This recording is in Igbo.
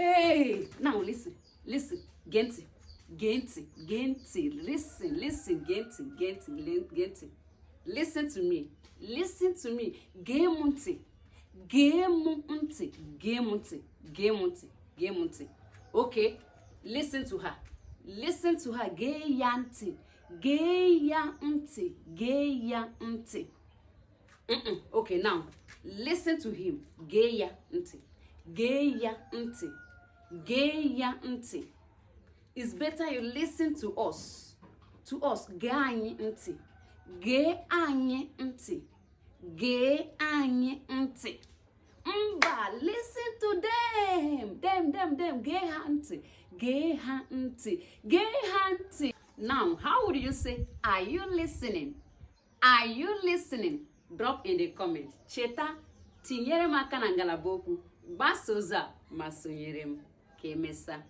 Hey, now listen, listen, gee ntị, gee ntị, gee ntị, listen, listen, gee ntị, gee ntị, gee ntị. Listen to me, listen to me, gee m ntị, gee m ntị, gee m ntị, gee m ntị, gee m ntị. Okay, listen to her, listen to her, gee ya ntị, gee ya ntị, gee ya ntị. Okay, now listen to him. Gee ya ntị, gee ya ntị, gee ya ntị. It's better you listen to us, to us. Gee anyị ntị, gee anyị ntị, gee anyị ntị. Mba, listen to them, them, them, them. Gee ha ntị, gee ha ntị, gee ha ntị. Now, how would you say, "Are you listening?" Are you listening? Drop in the comment. Cheta, tinyere m aka na ngalaba okwu, gbasa ozi a ma sonyere m. Ka emesa.